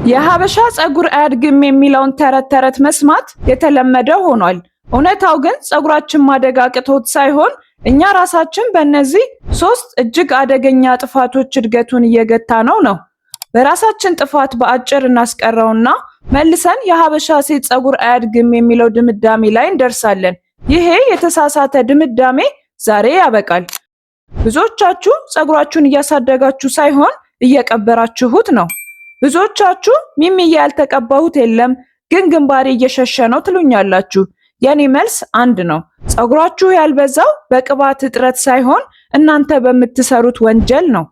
የሀበሻ ፀጉር አያድግም የሚለውን ተረት ተረት መስማት የተለመደ ሆኗል። እውነታው ግን ፀጉራችን ማደግ አቅቶት ሳይሆን እኛ ራሳችን በእነዚህ ሶስት እጅግ አደገኛ ጥፋቶች እድገቱን እየገታነው ነው። በራሳችን ጥፋት በአጭር እናስቀረውና መልሰን የሀበሻ ሴት ፀጉር አያድግም የሚለው ድምዳሜ ላይ እንደርሳለን። ይሄ የተሳሳተ ድምዳሜ ዛሬ ያበቃል። ብዙዎቻችሁ ፀጉራችሁን እያሳደጋችሁ ሳይሆን እየቀበራችሁት ነው። ብዙዎቻችሁ ሚሚዬ ያልተቀባሁት የለም ግን ግንባሬ እየሸሸ ነው ትሉኛላችሁ። የኔ መልስ አንድ ነው። ፀጉራችሁ ያልበዛው በቅባት እጥረት ሳይሆን እናንተ በምትሰሩት ወንጀል ነው።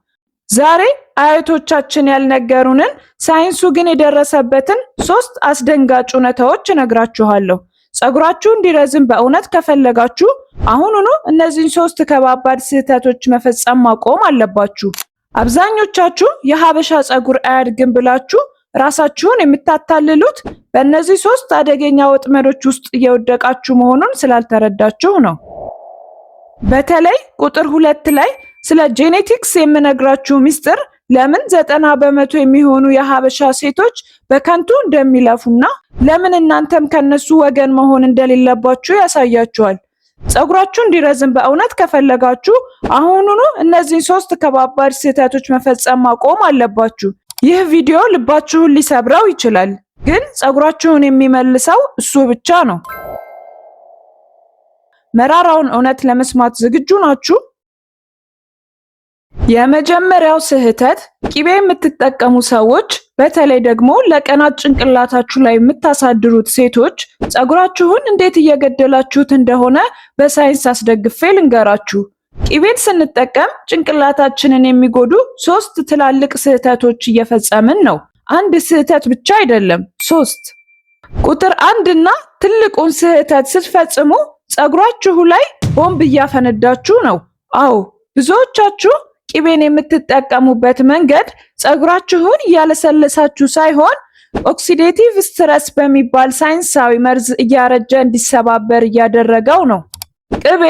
ዛሬ አያቶቻችን ያልነገሩንን፣ ሳይንሱ ግን የደረሰበትን ሶስት አስደንጋጭ እውነታዎች እነግራችኋለሁ። ፀጉራችሁ እንዲረዝም በእውነት ከፈለጋችሁ አሁኑኑ እነዚህን ሶስት ከባባድ ስህተቶች መፈጸም ማቆም አለባችሁ። አብዛኞቻችሁ የሀበሻ ፀጉር አያድግም ብላችሁ ራሳችሁን የምታታልሉት በእነዚህ ሶስት አደገኛ ወጥመዶች ውስጥ እየወደቃችሁ መሆኑን ስላልተረዳችሁ ነው። በተለይ ቁጥር 2 ላይ ስለ genetics የምነግራችሁ ሚስጥር ለምን 90% የሚሆኑ የሀበሻ ሴቶች በከንቱ እንደሚለፉና ለምን እናንተም ከነሱ ወገን መሆን እንደሌለባችሁ ያሳያችኋል። ፀጉራችሁ እንዲረዝም በእውነት ከፈለጋችሁ አሁኑኑ እነዚህን ሶስት ከባባድ ስህተቶች መፈጸም ማቆም አለባችሁ። ይህ ቪዲዮ ልባችሁን ሊሰብረው ይችላል፣ ግን ፀጉራችሁን የሚመልሰው እሱ ብቻ ነው። መራራውን እውነት ለመስማት ዝግጁ ናችሁ? የመጀመሪያው ስህተት፣ ቂቤ የምትጠቀሙ ሰዎች፣ በተለይ ደግሞ ለቀናት ጭንቅላታችሁ ላይ የምታሳድሩት ሴቶች፣ ፀጉራችሁን እንዴት እየገደላችሁት እንደሆነ በሳይንስ አስደግፌ ልንገራችሁ። ቂቤን ስንጠቀም ጭንቅላታችንን የሚጎዱ ሶስት ትላልቅ ስህተቶች እየፈጸምን ነው። አንድ ስህተት ብቻ አይደለም፣ ሶስት። ቁጥር 1 እና ትልቁን ስህተት ስትፈጽሙ ፀጉራችሁ ላይ ቦምብ እያፈነዳችሁ ነው። አዎ፣ ብዙዎቻችሁ ቂቤን የምትጠቀሙበት መንገድ ፀጉራችሁን እያለሰለሳችሁ ሳይሆን oxidative stress በሚባል ሳይንሳዊ መርዝ እያረጀ እንዲሰባበር እያደረገው ነው። ቅቤ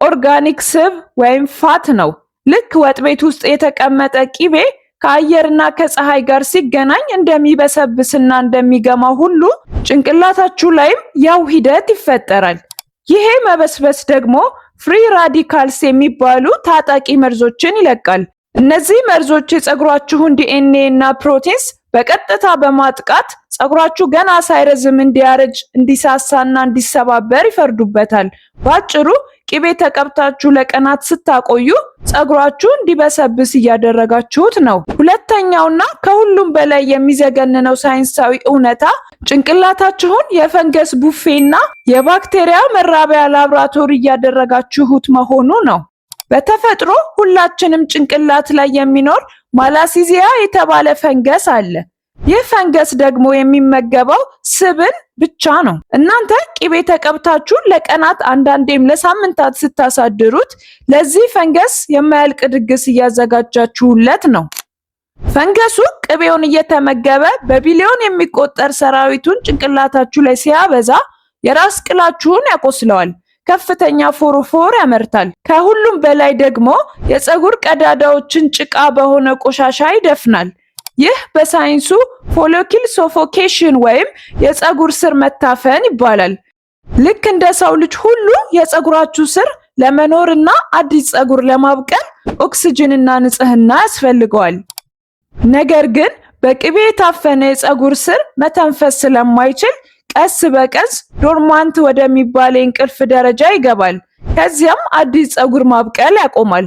organic ስብ ወይም fat ነው። ልክ ወጥ ቤት ውስጥ የተቀመጠ ቂቤ ከአየርና ከፀሐይ ጋር ሲገናኝ እንደሚበሰብስና እንደሚገማ ሁሉ ጭንቅላታችሁ ላይም ያው ሂደት ይፈጠራል። ይሄ መበስበስ ደግሞ free radicals የሚባሉ ታጣቂ መርዞችን ይለቃል። እነዚህ መርዞች የፀጉራችሁን ዲኤንኤ እና proteins በቀጥታ በማጥቃት ፀጉራችሁ ገና ሳይረዝም እንዲያረጅ፣ እንዲሳሳና እንዲሰባበር ይፈርዱበታል። ባጭሩ ቅቤ ተቀብታችሁ ለቀናት ስታቆዩ ፀጉራችሁ እንዲበሰብስ እያደረጋችሁት ነው። ሁለተኛውና ከሁሉም በላይ የሚዘገንነው ሳይንሳዊ እውነታ ጭንቅላታችሁን የፈንገስ ቡፌና የባክቴሪያ መራቢያ ላብራቶሪ እያደረጋችሁት መሆኑ ነው። በተፈጥሮ ሁላችንም ጭንቅላት ላይ የሚኖር Malassezia የተባለ ፈንገስ አለ። ይህ ፈንገስ ደግሞ የሚመገበው ስብን ብቻ ነው። እናንተ ቅቤ ተቀብታችሁ ለቀናት፣ አንዳንዴም ለሳምንታት ስታሳድሩት ለዚህ ፈንገስ የማያልቅ ድግስ እያዘጋጃችሁለት ነው። ፈንገሱ ቅቤውን እየተመገበ በቢሊዮን የሚቆጠር ሰራዊቱን ጭንቅላታችሁ ላይ ሲያበዛ የራስ ቅላችሁን ያቆስለዋል። ከፍተኛ ፎሮፎር ያመርታል። ከሁሉም በላይ ደግሞ የፀጉር ቀዳዳዎችን ጭቃ በሆነ ቆሻሻ ይደፍናል። ይህ በሳይንሱ follicle suffocation ወይም የፀጉር ስር መታፈን ይባላል። ልክ እንደ ሰው ልጅ ሁሉ የፀጉራችሁ ስር ለመኖርና አዲስ ፀጉር ለማብቀል ኦክስጅንና ንጽህና ያስፈልገዋል። ነገር ግን በቅቤ የታፈነ የፀጉር ስር መተንፈስ ስለማይችል ቀስ በቀስ dormant ወደሚባል የእንቅልፍ ደረጃ ይገባል። ከዚያም አዲስ ፀጉር ማብቀል ያቆማል።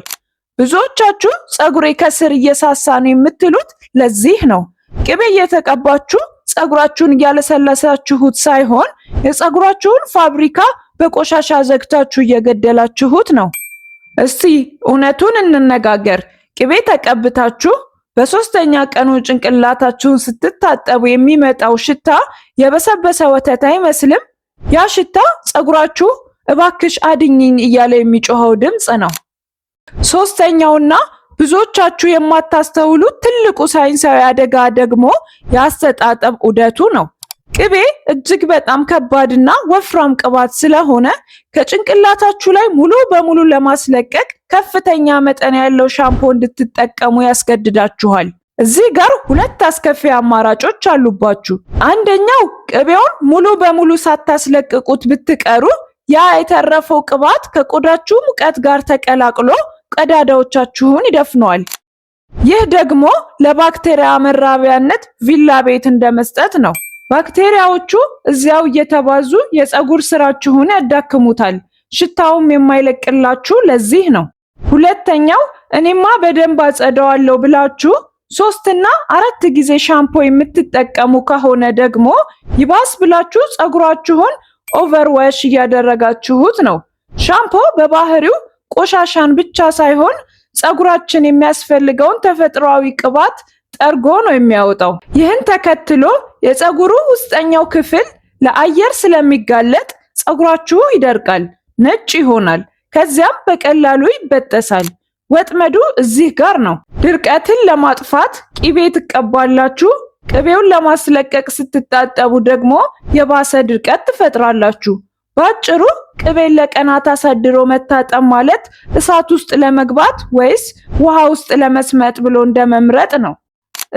ብዙዎቻችሁ ፀጉሬ ከስር እየሳሳ ነው የምትሉት ለዚህ ነው። ቅቤ እየተቀባችሁ ፀጉራችሁን እያለሰለሳችሁት ሳይሆን የፀጉራችሁን ፋብሪካ በቆሻሻ ዘግታችሁ እየገደላችሁት ነው። እስቲ እውነቱን እንነጋገር። ቅቤ ተቀብታችሁ በሶስተኛ ቀኑ ጭንቅላታችሁን ስትታጠቡ የሚመጣው ሽታ የበሰበሰ ወተት አይመስልም? ያ ሽታ ፀጉራችሁ እባክሽ አድኝኝ እያለ የሚጮኸው ድምፅ ነው። ሶስተኛውና ብዙዎቻችሁ የማታስተውሉት ትልቁ ሳይንሳዊ አደጋ ደግሞ የአስተጣጠብ ዑደቱ ነው። ቅቤ እጅግ በጣም ከባድና ወፍራም ቅባት ስለሆነ ከጭንቅላታችሁ ላይ ሙሉ በሙሉ ለማስለቀቅ ከፍተኛ መጠን ያለው ሻምፖ እንድትጠቀሙ ያስገድዳችኋል። እዚህ ጋር ሁለት አስከፊ አማራጮች አሉባችሁ። አንደኛው ቅቤውን ሙሉ በሙሉ ሳታስለቅቁት ብትቀሩ ያ የተረፈው ቅባት ከቆዳችሁ ሙቀት ጋር ተቀላቅሎ ቀዳዳዎቻችሁን ይደፍነዋል። ይህ ደግሞ ለባክቴሪያ መራቢያነት ቪላ ቤት እንደመስጠት ነው። ባክቴሪያዎቹ እዚያው እየተባዙ የፀጉር ስራችሁን ያዳክሙታል። ሽታውም የማይለቅላችሁ ለዚህ ነው። ሁለተኛው እኔማ በደንብ አጸደዋለሁ ብላችሁ 3 እና 4 ጊዜ ሻምፖ የምትጠቀሙ ከሆነ ደግሞ ይባስ ብላችሁ ፀጉራችሁን overwash እያደረጋችሁት ነው። ሻምፖ በባህሪው ቆሻሻን ብቻ ሳይሆን ፀጉራችን የሚያስፈልገውን ተፈጥሯዊ ቅባት ጠርጎ ነው የሚያወጣው። ይህን ተከትሎ የፀጉሩ ውስጠኛው ክፍል ለአየር ስለሚጋለጥ ፀጉራችሁ ይደርቃል፣ ነጭ ይሆናል፣ ከዚያም በቀላሉ ይበጠሳል። ወጥመዱ እዚህ ጋር ነው። ድርቀትን ለማጥፋት ቂቤ ትቀባላችሁ። ቅቤውን ለማስለቀቅ ስትታጠቡ ደግሞ የባሰ ድርቀት ትፈጥራላችሁ። በአጭሩ ቅቤን ለቀናት አሳድሮ መታጠብ ማለት እሳት ውስጥ ለመግባት ወይስ ውሃ ውስጥ ለመስመጥ ብሎ እንደመምረጥ ነው።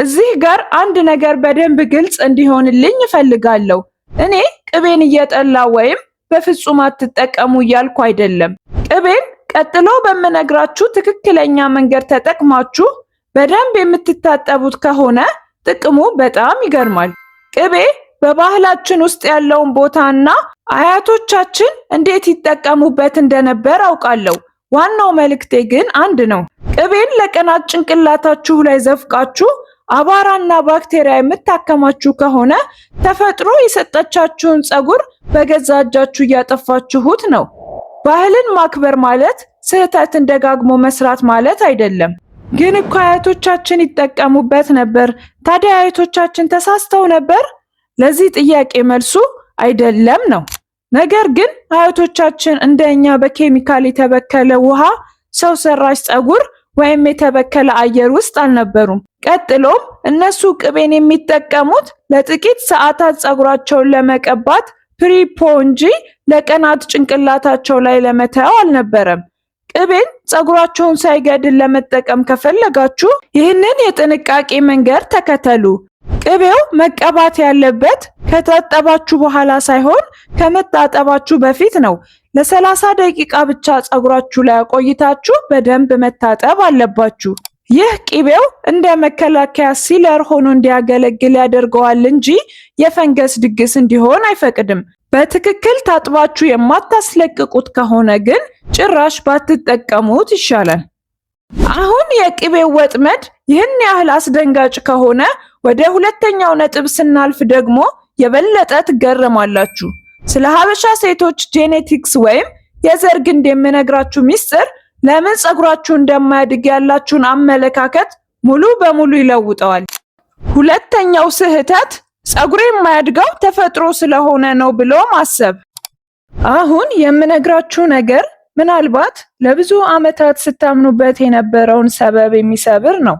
እዚህ ጋር አንድ ነገር በደንብ ግልጽ እንዲሆንልኝ እፈልጋለሁ። እኔ ቅቤን እየጠላ ወይም በፍጹም አትጠቀሙ እያልኩ አይደለም። ቅቤን ቀጥሎ በምነግራችሁ ትክክለኛ መንገድ ተጠቅማችሁ በደንብ የምትታጠቡት ከሆነ ጥቅሙ በጣም ይገርማል። ቅቤ በባህላችን ውስጥ ያለውን ቦታና አያቶቻችን እንዴት ይጠቀሙበት እንደነበር አውቃለሁ። ዋናው መልእክቴ ግን አንድ ነው። ቅቤን ለቀናት ጭንቅላታችሁ ላይ ዘፍቃችሁ አቧራና ባክቴሪያ የምታከማችሁ ከሆነ ተፈጥሮ የሰጠቻችሁን ፀጉር በገዛ እጃችሁ እያጠፋችሁት ነው። ባህልን ማክበር ማለት ስህተትን ደጋግሞ መስራት ማለት አይደለም። ግን እኮ አያቶቻችን ይጠቀሙበት ነበር። ታዲያ አያቶቻችን ተሳስተው ነበር? ለዚህ ጥያቄ መልሱ አይደለም ነው። ነገር ግን አያቶቻችን እንደኛ በኬሚካል የተበከለ ውሃ፣ ሰው ሰራሽ ፀጉር ወይም የተበከለ አየር ውስጥ አልነበሩም። ቀጥሎም እነሱ ቅቤን የሚጠቀሙት ለጥቂት ሰዓታት ፀጉራቸውን ለመቀባት pre-poo እንጂ ለቀናት ጭንቅላታቸው ላይ ለመተው አልነበረም። ቅቤን ፀጉራቸውን ሳይገድል ለመጠቀም ከፈለጋችሁ ይህንን የጥንቃቄ መንገድ ተከተሉ። ቅቤው መቀባት ያለበት ከታጠባችሁ በኋላ ሳይሆን ከመታጠባችሁ በፊት ነው። ለ30 ደቂቃ ብቻ ፀጉራችሁ ላይ አቆይታችሁ በደንብ መታጠብ አለባችሁ። ይህ ቅቤው እንደ መከላከያ sealer ሆኖ እንዲያገለግል ያደርገዋል እንጂ የፈንገስ ድግስ እንዲሆን አይፈቅድም። በትክክል ታጥባችሁ የማታስለቅቁት ከሆነ ግን ጭራሽ ባትጠቀሙት ይሻላል። አሁን የቅቤው ወጥመድ ይህን ያህል አስደንጋጭ ከሆነ ወደ ሁለተኛው ነጥብ ስናልፍ ደግሞ የበለጠ ትገረማላችሁ። ስለ ሀበሻ ሴቶች genetics ወይም የዘር ግንድ የምነግራችሁ ሚስጥር ለምን ፀጉራችሁ እንደማያድግ ያላችሁን አመለካከት ሙሉ በሙሉ ይለውጠዋል። ሁለተኛው ስህተት ፀጉሬ የማያድገው ተፈጥሮ ስለሆነ ነው ብሎ ማሰብ። አሁን የምነግራችሁ ነገር ምናልባት ለብዙ ዓመታት ስታምኑበት የነበረውን ሰበብ የሚሰብር ነው።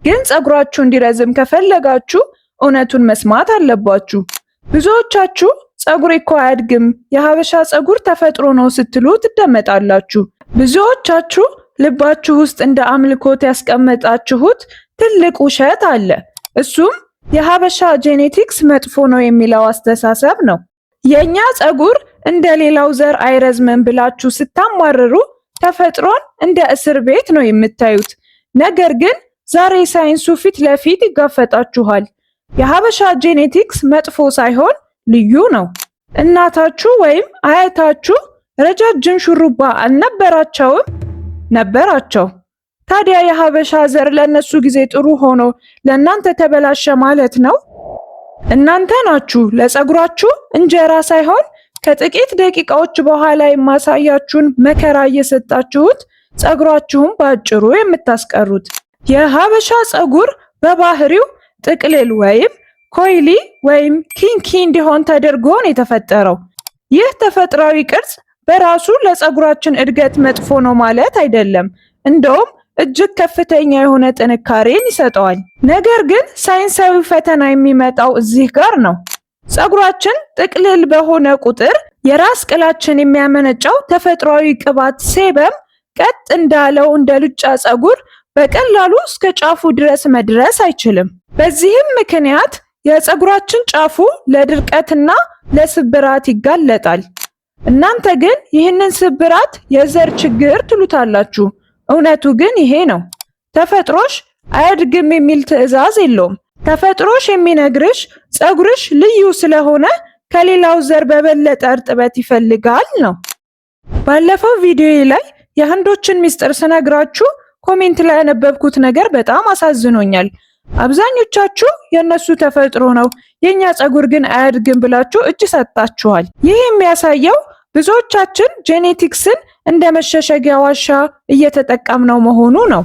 ግን ፀጉራችሁ እንዲረዝም ከፈለጋችሁ እውነቱን መስማት አለባችሁ። ብዙዎቻችሁ ፀጉሬ እኮ አያድግም፣ የሀበሻ ፀጉር ተፈጥሮ ነው ስትሉ ትደመጣላችሁ። ብዙዎቻችሁ ልባችሁ ውስጥ እንደ አምልኮት ያስቀመጣችሁት ትልቅ ውሸት አለ። እሱም የሀበሻ genetics መጥፎ ነው የሚለው አስተሳሰብ ነው። የእኛ ፀጉር እንደ ሌላው ዘር አይረዝምም ብላችሁ ስታማርሩ ተፈጥሮን እንደ እስር ቤት ነው የምታዩት። ነገር ግን ዛሬ ሳይንሱ ፊት ለፊት ይጋፈጣችኋል። የሀበሻ genetics መጥፎ ሳይሆን ልዩ ነው። እናታችሁ ወይም አያታችሁ ረጃጅም ሹሩባ አልነበራቸውም? ነበራቸው። ታዲያ የሀበሻ ዘር ለእነሱ ጊዜ ጥሩ ሆኖ ለእናንተ ተበላሸ ማለት ነው? እናንተ ናችሁ ለፀጉራችሁ እንጀራ ሳይሆን ከጥቂት ደቂቃዎች በኋላ የማሳያችሁን መከራ እየሰጣችሁት ፀጉራችሁን በአጭሩ የምታስቀሩት። የሀበሻ ፀጉር በባህሪው ጥቅልል ወይም coily ወይም kinky እንዲሆን ተደርጎ ነው የተፈጠረው። ይህ ተፈጥሯዊ ቅርጽ በራሱ ለፀጉራችን እድገት መጥፎ ነው ማለት አይደለም። እንደውም እጅግ ከፍተኛ የሆነ ጥንካሬን ይሰጠዋል። ነገር ግን ሳይንሳዊ ፈተና የሚመጣው እዚህ ጋር ነው። ፀጉራችን ጥቅልል በሆነ ቁጥር የራስ ቅላችን የሚያመነጨው ተፈጥሯዊ ቅባት sebum ቀጥ እንዳለው እንደ ሉጫ ፀጉር በቀላሉ እስከ ጫፉ ድረስ መድረስ አይችልም። በዚህም ምክንያት የፀጉራችን ጫፉ ለድርቀትና ለስብራት ይጋለጣል። እናንተ ግን ይህንን ስብራት የዘር ችግር ትሉታላችሁ። እውነቱ ግን ይሄ ነው። ተፈጥሮሽ አያድግም የሚል ትዕዛዝ የለውም። ተፈጥሮሽ የሚነግርሽ ፀጉርሽ ልዩ ስለሆነ ከሌላው ዘር በበለጠ እርጥበት ይፈልጋል ነው። ባለፈው ቪዲዮ ላይ የህንዶችን ሚስጥር ስነግራችሁ comment ላይ ያነበብኩት ነገር በጣም አሳዝኖኛል። አብዛኞቻችሁ የእነሱ ተፈጥሮ ነው፣ የኛ ፀጉር ግን አያድግም ብላችሁ እጅ ሰጥታችኋል። ይህ የሚያሳየው ብዙዎቻችን genetics ን እንደ መሸሸጊያ ዋሻ እየተጠቀምነው መሆኑ ነው።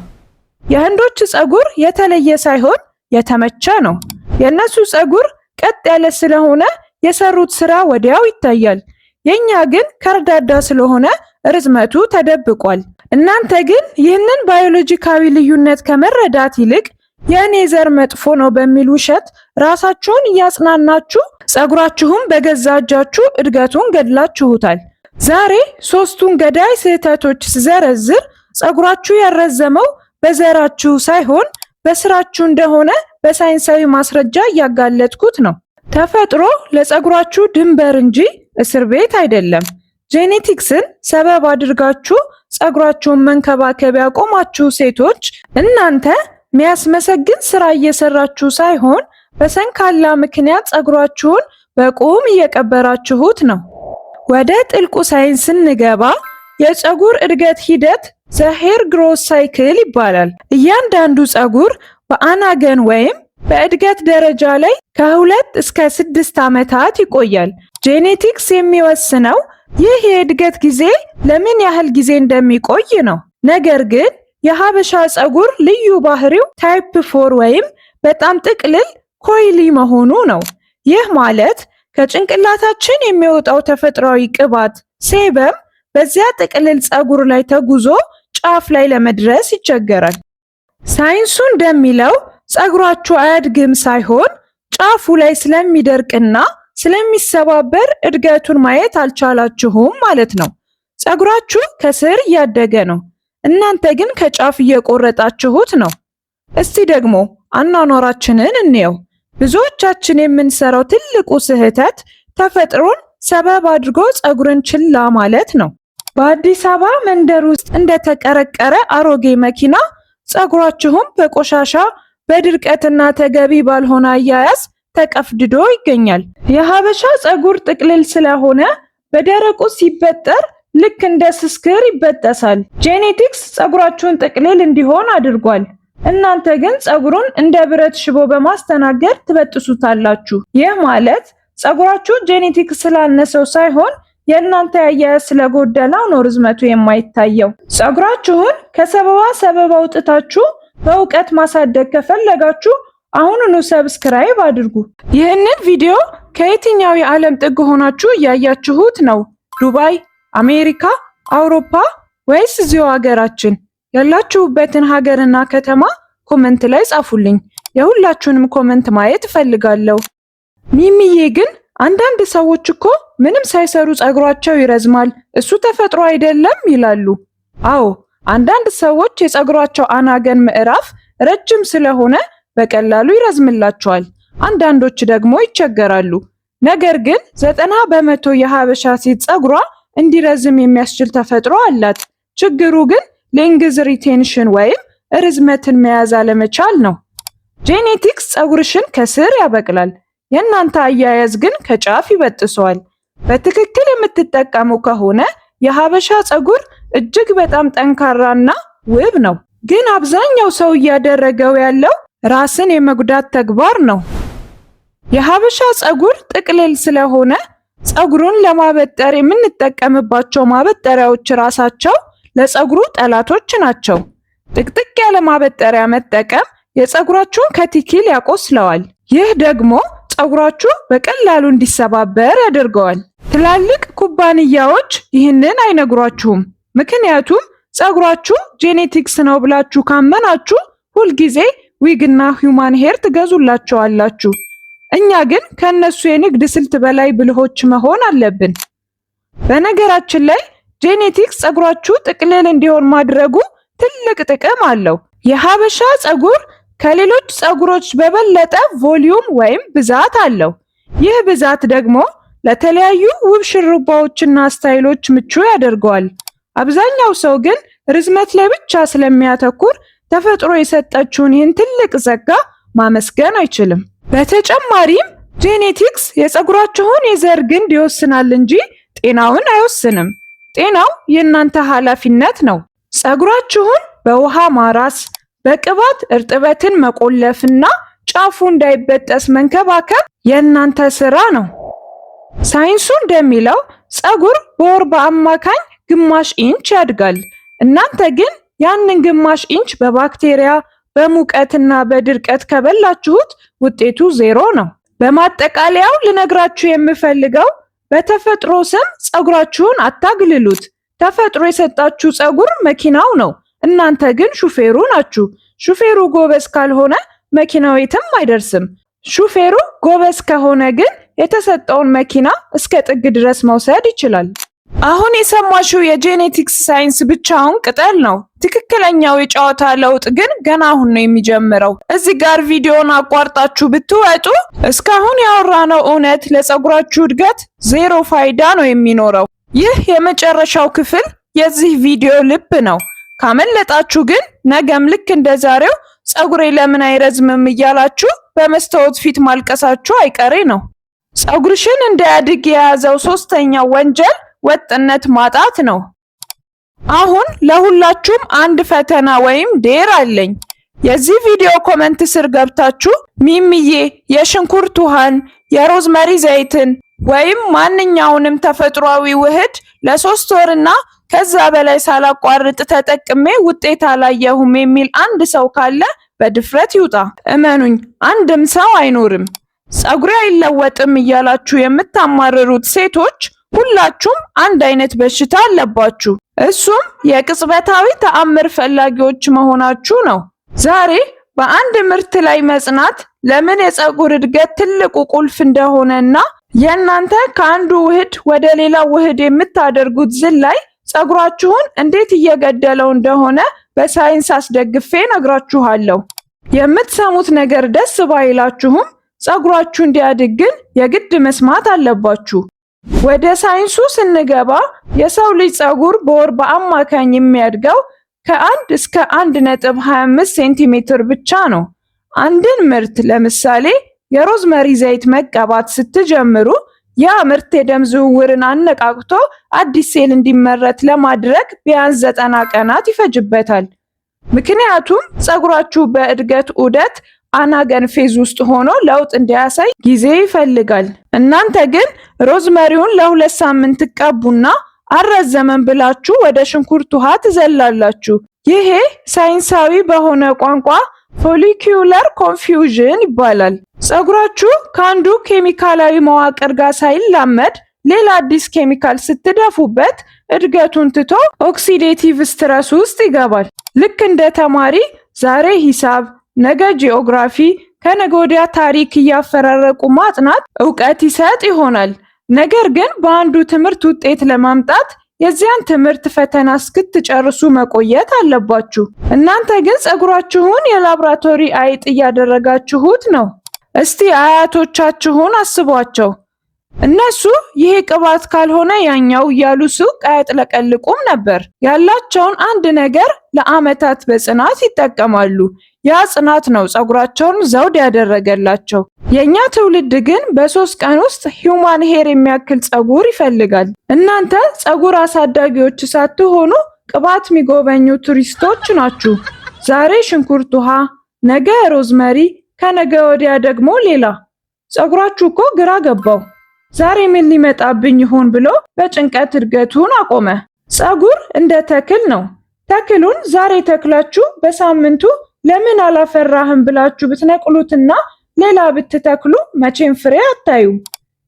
የህንዶች ፀጉር የተለየ ሳይሆን የተመቸ ነው። የእነሱ ፀጉር ቀጥ ያለ ስለሆነ የሰሩት ስራ ወዲያው ይታያል። የኛ ግን ከርዳዳ ስለሆነ ርዝመቱ ተደብቋል። እናንተ ግን ይህንን ባዮሎጂካዊ ልዩነት ከመረዳት ይልቅ የእኔ ዘር መጥፎ ነው በሚል ውሸት ራሳችሁን እያጽናናችሁ ፀጉራችሁን በገዛ እጃችሁ እድገቱን ገድላችሁታል። ዛሬ ሶስቱን ገዳይ ስህተቶች ስዘረዝር ፀጉራችሁ ያልረዘመው በዘራችሁ ሳይሆን በስራችሁ እንደሆነ በሳይንሳዊ ማስረጃ እያጋለጥኩት ነው። ተፈጥሮ ለፀጉራችሁ ድንበር እንጂ እስር ቤት አይደለም። Genetics ን ሰበብ አድርጋችሁ ፀጉራችሁን መንከባከብ ያቆማችሁ ሴቶች፣ እናንተ ሚያስመሰግን ስራ እየሰራችሁ ሳይሆን በሰንካላ ምክንያት ፀጉራችሁን በቁም እየቀበራችሁት ነው። ወደ ጥልቁ ሳይንስ ስንገባ የፀጉር እድገት ሂደት the hair growth cycle ይባላል። እያንዳንዱ ፀጉር በ anagen ወይም በእድገት ደረጃ ላይ ከ2 እስከ 6 ዓመታት ይቆያል። Genetics የሚወስነው ይህ የእድገት ጊዜ ለምን ያህል ጊዜ እንደሚቆይ ነው። ነገር ግን የሀበሻ ፀጉር ልዩ ባህሪው type 4 ወይም በጣም ጥቅልል coily መሆኑ ነው። ይህ ማለት ከጭንቅላታችን የሚወጣው ተፈጥሯዊ ቅባት sebum በዚያ ጥቅልል ፀጉር ላይ ተጉዞ ጫፍ ላይ ለመድረስ ይቸገራል። ሳይንሱ እንደሚለው ፀጉራችሁ አያድግም ሳይሆን ጫፉ ላይ ስለሚደርቅና ስለሚሰባበር እድገቱን ማየት አልቻላችሁም ማለት ነው። ፀጉራችሁ ከስር እያደገ ነው፣ እናንተ ግን ከጫፍ እየቆረጣችሁት ነው። እስቲ ደግሞ አኗኗራችንን እንየው። ብዙዎቻችን የምንሰራው ትልቁ ስህተት ተፈጥሮን ሰበብ አድርጎ ፀጉርን ችላ ማለት ነው። በአዲስ አበባ መንደር ውስጥ እንደተቀረቀረ አሮጌ መኪና ፀጉራችሁም በቆሻሻ፣ በድርቀትና ተገቢ ባልሆነ አያያዝ ተቀፍድዶ ይገኛል። የሀበሻ ፀጉር ጥቅልል ስለሆነ በደረቁ ሲበጠር ልክ እንደ ስስ ክር ይበጠሳል። Genetics ፀጉራችሁን ጥቅልል እንዲሆን አድርጓል። እናንተ ግን ፀጉሩን እንደ ብረት ሽቦ በማስተናገድ ትበጥሱታላችሁ። ይህ ማለት ፀጉራችሁ genetics ስላነሰው ሳይሆን የእናንተ አያያዝ ስለጎደለው ነው ርዝመቱ የማይታየው። ፀጉራችሁን ከሰበባ ሰበብ አውጥታችሁ በእውቀት ማሳደግ ከፈለጋችሁ አሁኑኑ subscribe አድርጉ። ይህንን ቪዲዮ ከየትኛው የዓለም ጥግ ሆናችሁ እያያችሁት ነው? ዱባይ፣ አሜሪካ፣ አውሮፓ ወይስ እዚሁ ሀገራችን? ያላችሁበትን ሀገርና ከተማ comment ላይ ጻፉልኝ። የሁላችሁንም comment ማየት እፈልጋለሁ። ሚሚዬ ግን አንዳንድ ሰዎች እኮ ምንም ሳይሰሩ ፀጉራቸው ይረዝማል፣ እሱ ተፈጥሮ አይደለም ይላሉ። አዎ፣ አንዳንድ ሰዎች የፀጉራቸው anagen ምዕራፍ ረጅም ስለሆነ በቀላሉ ይረዝምላቸዋል። አንዳንዶች ደግሞ ይቸገራሉ። ነገር ግን 90% የሀበሻ ሴት ፀጉሯ እንዲረዝም የሚያስችል ተፈጥሮ አላት። ችግሩ ግን length retention ወይም ርዝመትን መያዝ አለመቻል ነው። Genetics ፀጉርሽን ከስር ያበቅላል። የእናንተ አያያዝ ግን ከጫፍ ይበጥሰዋል። በትክክል የምትጠቀሙ ከሆነ የሀበሻ ፀጉር እጅግ በጣም ጠንካራና ውብ ነው። ግን አብዛኛው ሰው እያደረገው ያለው ራስን የመጉዳት ተግባር ነው። የሀበሻ ፀጉር ጥቅልል ስለሆነ ፀጉሩን ለማበጠር የምንጠቀምባቸው ማበጠሪያዎች ራሳቸው ለፀጉሩ ጠላቶች ናቸው። ጥቅጥቅ ያለ ማበጠሪያ መጠቀም የፀጉራችሁን cuticle ያቆስለዋል። ይህ ደግሞ ፀጉራችሁ በቀላሉ እንዲሰባበር ያደርገዋል። ትላልቅ ኩባንያዎች ይህንን አይነግሯችሁም። ምክንያቱም ፀጉራችሁ genetics ነው ብላችሁ ካመናችሁ ሁልጊዜ ዊግ እና human hair ትገዙላቸዋላችሁ። እኛ ግን ከእነሱ የንግድ ስልት በላይ ብልሆች መሆን አለብን። በነገራችን ላይ genetics ፀጉራችሁ ጥቅልል እንዲሆን ማድረጉ ትልቅ ጥቅም አለው። የሀበሻ ፀጉር ከሌሎች ፀጉሮች በበለጠ volume ወይም ብዛት አለው። ይህ ብዛት ደግሞ ለተለያዩ ውብ ሽሩባዎችና style ኦች ምቹ ያደርገዋል። አብዛኛው ሰው ግን ርዝመት ላይ ብቻ ስለሚያተኩር ተፈጥሮ የሰጠችውን ይህን ትልቅ ጸጋ ማመስገን አይችልም። በተጨማሪም genetics የፀጉራችሁን የዘር ግንድ ይወስናል እንጂ ጤናውን አይወስንም። ጤናው የእናንተ ኃላፊነት ነው። ፀጉራችሁን በውሃ ማራስ፣ በቅባት እርጥበትን መቆለፍና ጫፉ እንዳይበጠስ መንከባከብ የእናንተ ስራ ነው። ሳይንሱ እንደሚለው ፀጉር በወር በአማካኝ ግማሽ ኢንች ያድጋል። እናንተ ግን ያንን ግማሽ ኢንች በባክቴሪያ፣ በሙቀትና በድርቀት ከበላችሁት ውጤቱ ዜሮ ነው። በማጠቃለያው ልነግራችሁ የምፈልገው በተፈጥሮ ስም ፀጉራችሁን አታግልሉት። ተፈጥሮ የሰጣችሁ ፀጉር መኪናው ነው፣ እናንተ ግን ሹፌሩ ናችሁ። ሹፌሩ ጎበዝ ካልሆነ መኪናው የትም አይደርስም። ሹፌሩ ጎበዝ ከሆነ ግን የተሰጠውን መኪና እስከ ጥግ ድረስ መውሰድ ይችላል። አሁን የሰማሽው የ genetics ሳይንስ ብቻውን ቅጠል ነው። ትክክለኛው የጨዋታ ለውጥ ግን ገና አሁን ነው የሚጀምረው። እዚህ ጋር ቪዲዮን አቋርጣችሁ ብትወጡ እስካሁን ያወራነው እውነት ለፀጉራችሁ እድገት ዜሮ ፋይዳ ነው የሚኖረው። ይህ የመጨረሻው ክፍል የዚህ ቪዲዮ ልብ ነው። ካመለጣችሁ ግን ነገም ልክ እንደ ዛሬው ፀጉሬ ለምን አይረዝምም እያላችሁ በመስታወት ፊት ማልቀሳችሁ አይቀሬ ነው። ፀጉርሽን እንዳያድግ የያዘው ሶስተኛው ወንጀል ወጥነት ማጣት ነው። አሁን ለሁላችሁም አንድ ፈተና ወይም dare አለኝ። የዚህ ቪዲዮ comment ስር ገብታችሁ ሚሚዬ የሽንኩርት ውሃን፣ የ rosemary ዘይትን ወይም ማንኛውንም ተፈጥሯዊ ውህድ ለ3 ወርና ከዛ በላይ ሳላቋርጥ ተጠቅሜ ውጤት አላየሁም የሚል አንድ ሰው ካለ በድፍረት ይውጣ። እመኑኝ አንድም ሰው አይኖርም። ፀጉሬ አይለወጥም እያላችሁ የምታማርሩት ሴቶች ሁላችሁም አንድ አይነት በሽታ አለባችሁ። እሱም የቅጽበታዊ ተአምር ፈላጊዎች መሆናችሁ ነው። ዛሬ በአንድ ምርት ላይ መጽናት ለምን የፀጉር እድገት ትልቁ ቁልፍ እንደሆነና የእናንተ ከአንዱ ውህድ ወደ ሌላው ውህድ የምታደርጉት ዝላይ ፀጉራችሁን እንዴት እየገደለው እንደሆነ በሳይንስ አስደግፌ እነግራችኋለሁ። የምትሰሙት ነገር ደስ ባይላችሁም ፀጉራችሁ እንዲያድግ ግን የግድ መስማት አለባችሁ። ወደ ሳይንሱ ስንገባ የሰው ልጅ ፀጉር በወር በአማካኝ የሚያድገው ከ1 እስከ 1.25 ሴንቲሜትር ብቻ ነው። አንድን ምርት ለምሳሌ የ rosemary ዘይት መቀባት ስትጀምሩ ያ ምርት የደም ዝውውርን አነቃቅቶ አዲስ ሴል እንዲመረት ለማድረግ ቢያንስ 90 ቀናት ይፈጅበታል። ምክንያቱም ፀጉራችሁ በእድገት ዑደት anagen phase ውስጥ ሆኖ ለውጥ እንዲያሳይ ጊዜ ይፈልጋል። እናንተ ግን rosemary ውን ለ2 ሳምንት ትቀቡና አልረዘመም ብላችሁ ወደ ሽንኩርት ውሃ ትዘላላችሁ። ይሄ ሳይንሳዊ በሆነ ቋንቋ follicular confusion ይባላል። ፀጉራችሁ ከአንዱ ኬሚካላዊ መዋቅር ጋር ሳይላመድ ሌላ አዲስ ኬሚካል ስትደፉበት እድገቱን ትቶ oxidative stress ውስጥ ይገባል። ልክ እንደ ተማሪ ዛሬ ሂሳብ፣ ነገ ጂኦግራፊ፣ ከነገ ወዲያ ታሪክ እያፈራረቁ ማጥናት እውቀት ይሰጥ ይሆናል። ነገር ግን በአንዱ ትምህርት ውጤት ለማምጣት የዚያን ትምህርት ፈተና እስክትጨርሱ መቆየት አለባችሁ። እናንተ ግን ፀጉራችሁን የላብራቶሪ አይጥ እያደረጋችሁት ነው። እስቲ አያቶቻችሁን አስቧቸው። እነሱ ይሄ ቅባት ካልሆነ ያኛው እያሉ ሱቅ አያጥለቀልቁም ነበር። ያላቸውን አንድ ነገር ለዓመታት በጽናት ይጠቀማሉ። ያ ጽናት ነው ፀጉራቸውን ዘውድ ያደረገላቸው። የኛ ትውልድ ግን በ3 ቀን ውስጥ human hair የሚያክል ፀጉር ይፈልጋል። እናንተ ፀጉር አሳዳጊዎች ሳትሆኑ ቅባት የሚጎበኙ ቱሪስቶች ናችሁ። ዛሬ ሽንኩርት ውሃ፣ ነገ rosemary፣ ከነገ ወዲያ ደግሞ ሌላ። ፀጉራችሁ እኮ ግራ ገባው። ዛሬ ምን ሊመጣብኝ ይሆን ብሎ በጭንቀት እድገቱን አቆመ። ፀጉር እንደ ተክል ነው። ተክሉን ዛሬ ተክላችሁ በሳምንቱ ለምን አላፈራህም ብላችሁ ብትነቅሉትና ሌላ ብትተክሉ መቼም ፍሬ አታዩም።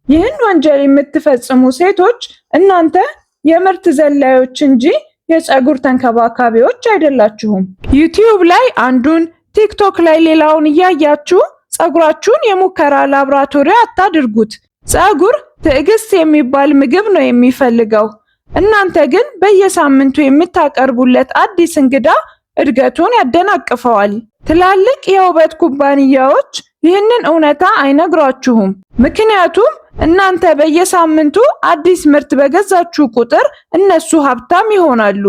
ይህን ወንጀል የምትፈጽሙ ሴቶች እናንተ የምርት ዘላዮች እንጂ የፀጉር ተንከባካቢዎች አይደላችሁም። ዩቲዩብ ላይ አንዱን፣ ቲክቶክ ላይ ሌላውን እያያችሁ ፀጉራችሁን የሙከራ ላብራቶሪ አታድርጉት። ፀጉር ትዕግስት የሚባል ምግብ ነው የሚፈልገው። እናንተ ግን በየሳምንቱ የምታቀርቡለት አዲስ እንግዳ እድገቱን ያደናቅፈዋል። ትላልቅ የውበት ኩባንያዎች ይህንን እውነታ አይነግሯችሁም። ምክንያቱም እናንተ በየሳምንቱ አዲስ ምርት በገዛችሁ ቁጥር እነሱ ሀብታም ይሆናሉ።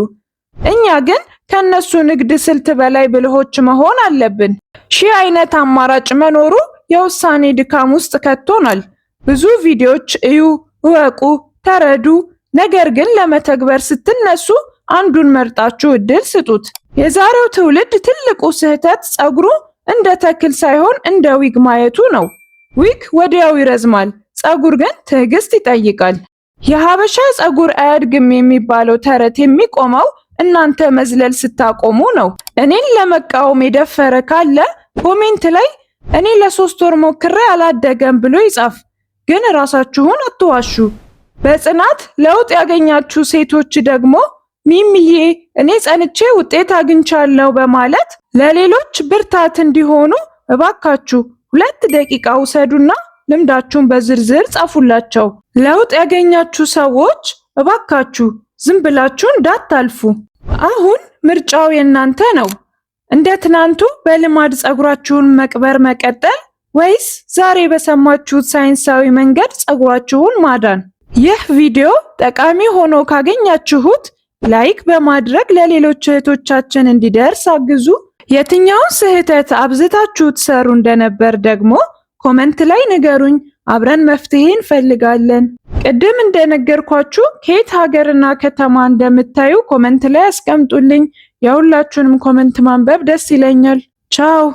እኛ ግን ከነሱ ንግድ ስልት በላይ ብልሆች መሆን አለብን። ሺህ አይነት አማራጭ መኖሩ የውሳኔ ድካም ውስጥ ከቶናል። ብዙ ቪዲዮዎች እዩ፣ እወቁ፣ ተረዱ። ነገር ግን ለመተግበር ስትነሱ አንዱን መርጣችሁ እድል ስጡት። የዛሬው ትውልድ ትልቁ ስህተት ፀጉሩ እንደ ተክል ሳይሆን እንደ ዊግ ማየቱ ነው። ዊግ ወዲያው ይረዝማል፣ ፀጉር ግን ትዕግስት ይጠይቃል። የሀበሻ ፀጉር አያድግም የሚባለው ተረት የሚቆመው እናንተ መዝለል ስታቆሙ ነው። እኔን ለመቃወም የደፈረ ካለ comment ላይ እኔ ለ3 ወር ሞክሬ አላደገም ብሎ ይጻፍ። ግን ራሳችሁን አትዋሹ። በጽናት ለውጥ ያገኛችሁ ሴቶች ደግሞ ሚሚዬ እኔ ጸንቼ ውጤት አግኝቻለሁ በማለት ለሌሎች ብርታት እንዲሆኑ እባካችሁ 2 ደቂቃ ውሰዱና ልምዳችሁን በዝርዝር ጻፉላቸው። ለውጥ ያገኛችሁ ሰዎች እባካችሁ ዝም ብላችሁ እንዳታልፉ። አሁን ምርጫው የእናንተ ነው። እንደ ትናንቱ በልማድ ፀጉራችሁን መቅበር መቀጠል ወይስ ዛሬ በሰማችሁት ሳይንሳዊ መንገድ ፀጉራችሁን ማዳን? ይህ ቪዲዮ ጠቃሚ ሆኖ ካገኛችሁት like በማድረግ ለሌሎች እህቶቻችን እንዲደርስ አግዙ። የትኛውን ስህተት አብዝታችሁ ትሰሩ እንደነበር ደግሞ comment ላይ ንገሩኝ። አብረን መፍትሄ እንፈልጋለን። ቅድም እንደነገርኳችሁ ከየት ሀገርና ከተማ እንደምታዩ comment ላይ አስቀምጡልኝ። የሁላችሁንም comment ማንበብ ደስ ይለኛል። ቻው።